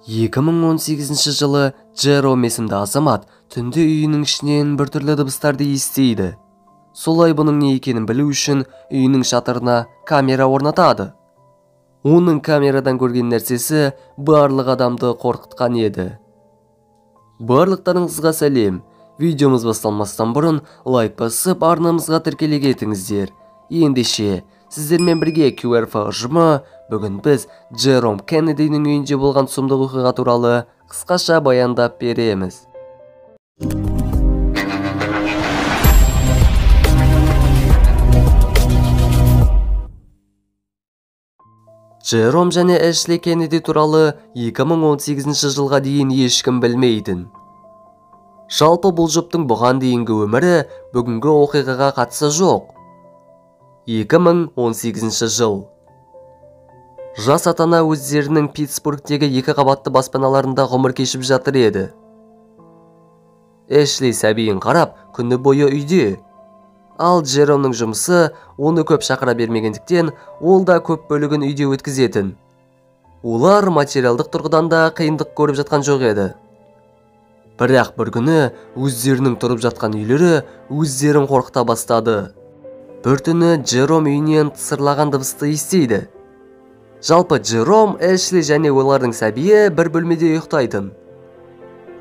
2018 жылы Джером есімді азамат түнде үйінің ішінен біртүрлі дыбыстарды естиді. Солай бұның не екенін білу үшін үйінің шатырына камера орнатады. Оның камерадан көрген нәрсесі барлық адамды қорқытқан еді. Барлықтарыңызға сәлем. Видеомыз басталмастан бұрын лайк басып арнамызға тіркеле кетіңіздер. Ендеше, сіздермен бірге QRF ұжымы бүгін біз Джером Кеннедидің үйінде болған сұмдық оқиға туралы қысқаша баяндап береміз. Джером және Эшли Кеннеди туралы 2018 жылға дейін ешкім білмейтін. Жалпы бұл жұптың бұған дейінгі өмірі бүгінгі оқиғаға қатысы жоқ. 2018 жыл. Жас ата-ана өздерінің Питтсбургтегі екі қабатты баспаналарында ғұмыр кешіп жатыр еді. Эшли сәбиін қарап, күні бойы үйде. Ал Джеромның жұмысы оны көп шақыра бермегендіктен, ол да көп бөлігін үйде өткізетін. Олар материалдық тұрғыдан да қиындық көріп жатқан жоқ еді. Бірақ бір күні өздерінің тұрып жатқан үйлері өздерін қорқыта бастады. Бір түні Джером үйінен тысырлаған дыбысты естиді. Жалпы Джером, Эшли және олардың сәбиі бір бөлмеде ұйықтайтын.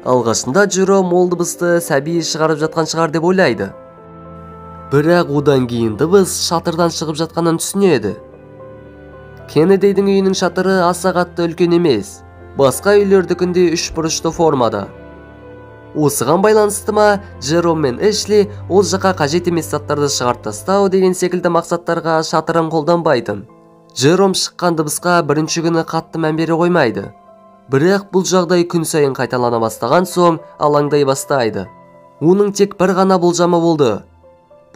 Алғашында Джером ол дыбысты сәбиі шығарып жатқан шығар деп ойлайды. Бірақ одан кейін дыбыс шатырдан шығып жатқанын түсінеді. Кеннедидің үйінің шатыры аса қатты үлкен емес, басқа үйлердікіндей үш бұрышты формада. Осыған байланысты ма, Джером мен Эшли ол жаққа қажет емес заттарды шығарып тастау деген секілді мақсаттарға шатырын қолданбайтын. Джером шыққан дыбысқа бірінші күні қатты мән бере қоймайды. Бірақ бұл жағдай күн сайын қайталана бастаған соң алаңдай бастайды. Оның тек бір ғана болжамы болды.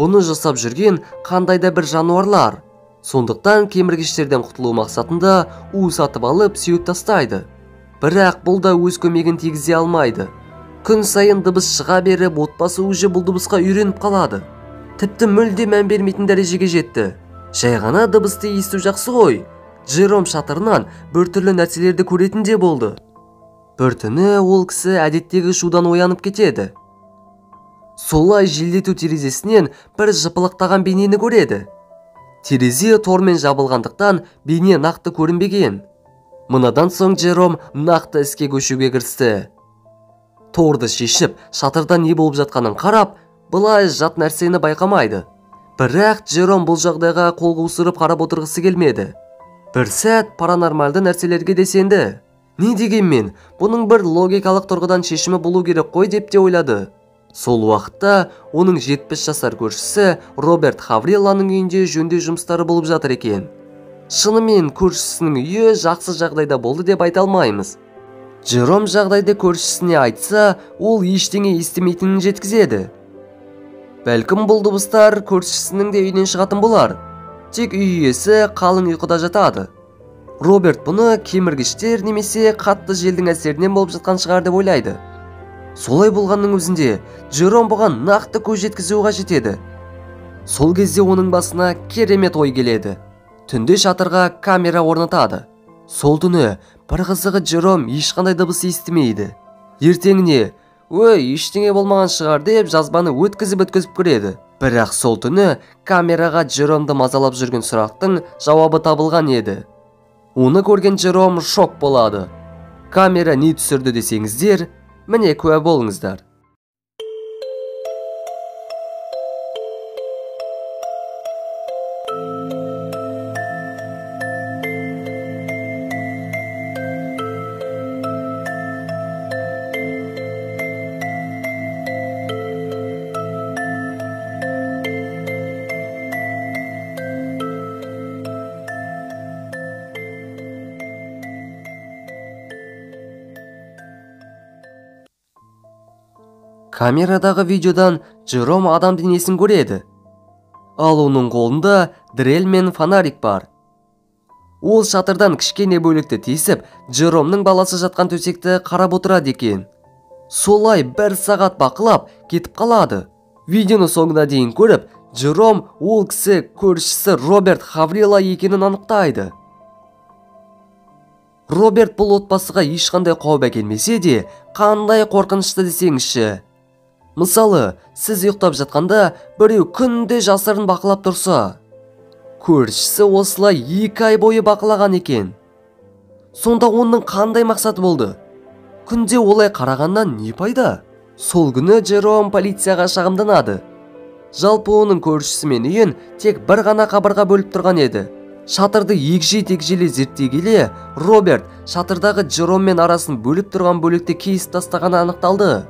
Бұны жасап жүрген қандай да бір жануарлар. Сондықтан кеміргіштерден құтылу мақсатында у сатып алып сеуіп тастайды. Бірақ бұл да өз көмегін тигізе алмайды. Күн сайын дыбыс шыға беріп, отбасы уже бұл дыбысқа үйреніп қалады. Тіпті мүлде мән бермейтін дәрежеге жетті. Жай ғана дыбысты есту жақсы ғой. Джером шатырынан біртүрлі нәрселерді көретін де болды. Бір түні ол кісі әдеттегі шудан оянып кетеді. Солай желдету терезесінен бір жыпылықтаған бейнені көреді. Терезе тормен жабылғандықтан бейне нақты көрінбеген. Мынадан соң Джером нақты іске көшуге кірісті. Торды шешіп, шатырда не болып жатқанын қарап, былай жат нәрсені байқамайды. Бірақ Джером бұл жағдайға қол қусырып қарап отырғысы келмеді. Бір сәт паранормальды нәрселерге де сенді. Не дегенмен, бұның бір логикалық тұрғыдан шешімі болу керек қой деп те ойлады. Сол уақытта оның 70 жасар көршісі Роберт Хавриланың үйінде жөндеу жұмыстары болып жатыр екен. Шынымен көршісінің үйі жақсы жағдайда болды деп айта алмаймыз. Джером жағдайды көршісіне айтса, ол ештеңе естімейтінін жеткізеді. Бәлкім бұл дыбыстар көршісінің де үйінен шығатын болар. Тек үй иесі қалың ұйқыда жатады. Роберт бұны кеміргіштер немесе қатты желдің әсерінен болып жатқан шығар деп ойлайды. Солай болғанның өзінде Джером бұған нақты көз жеткізу қажет еді. Сол кезде оның басына керемет ой келеді. Түнде шатырға камера орнатады. Сол түні бір қызығы Джером ешқандай дыбыс естімейді. Ертеңіне, өй, ештеңе болмаған шығар деп жазбаны өткізіп-өткізіп көреді. Бірақ сол түні камераға Джеромды мазалап жүрген сұрақтың жауабы табылған еді. Оны көрген Джером шок болады. Камера не түсірді десеңіздер, міне куә болыңыздар. Камерадағы видеодан Джером адам денесін көреді. Ал оның қолында дрель мен фонарик бар. Ол шатырдан кішкене бөлікті тесіп, Джеромның баласы жатқан төсекті қарап отырады екен. Солай бір сағат бақылап кетіп қалады. Видеоны соңына дейін көріп, Джером ол кісі көршісі Роберт Хаврила екенін анықтайды. Роберт бұл отбасыға ешқандай қауіп әкелмесе де, қандай қорқынышты десеңізші. Мысалы, сіз ұйықтап жатқанда біреу күнде жасырын бақылап тұрса. Көршісі осылай 2 ай бойы бақылаған екен. Сонда оның қандай мақсаты болды? Күнде олай қарағаннан не пайда? Сол күні Джером полицияға шағымданады. Жалпы оның көршісімен үйін тек бір ғана қабырға бөліп тұрған еді. Шатырды егжей-тегжейлі зерттей келе, Роберт шатырдағы Джероммен арасын бөліп тұрған бөлікті кесіп тастағаны анықталды.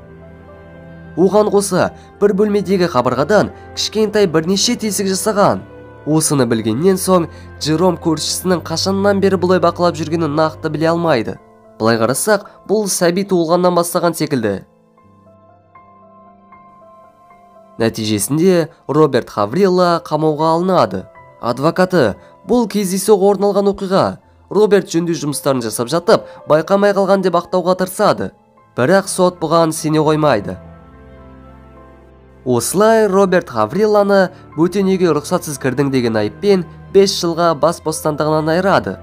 Оған қоса, бір бөлмедегі қабырғадан кішкентай бірнеше тесік жасаған. Осыны білгеннен соң, Джером көршісінің қашаннан бері бұлай бақылап жүргенін нақты біле алмайды. Былай қарасақ, бұл сәби туылғаннан бастаған секілді. Нәтижесінде Роберт Хаврила қамауға алынады. Адвокаты: бұл кездейсоқ орын алған оқиға. Роберт жөндеу жұмыстарын жасап жатып, байқамай қалған деп ақтауға тырысады. Бірақ сот бұған сене қоймайды. Осылай Роберт Хавриланы бөтен үйге рұқсатсыз кірдің деген айыппен 5 жылға бас бостандығынан айырады.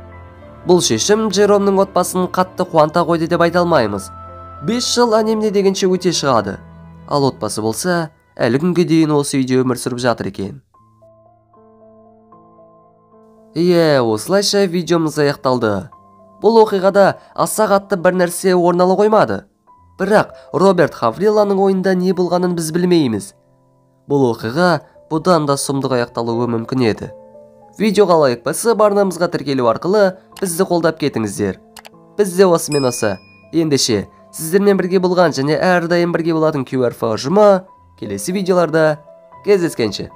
Бұл шешім Джеромның отбасын қатты қуанта қойды деп айта алмаймыз. 5 жыл әнемне дегенше өте шығады. Ал отбасы болса, әлі күнге дейін осы үйде өмір сүріп жатыр екен. Иә, осылайша видеомыз аяқталды. Бұл оқиғада аса қатты бір нәрсе орын ала қоймады. Бірақ Роберт Хавриланың ойында не болғанын біз білмейміз. Бұл оқиға бұдан да сұмдық аяқталуы мүмкін еді. Видеоға лайк басып, арнамызға тіркелу арқылы бізді қолдап кетіңіздер. Бізде осымен осы. Ендеше, сіздермен бірге болған және әрдайым бірге болатын QRF ұжымы келесі видеоларда кездескенше.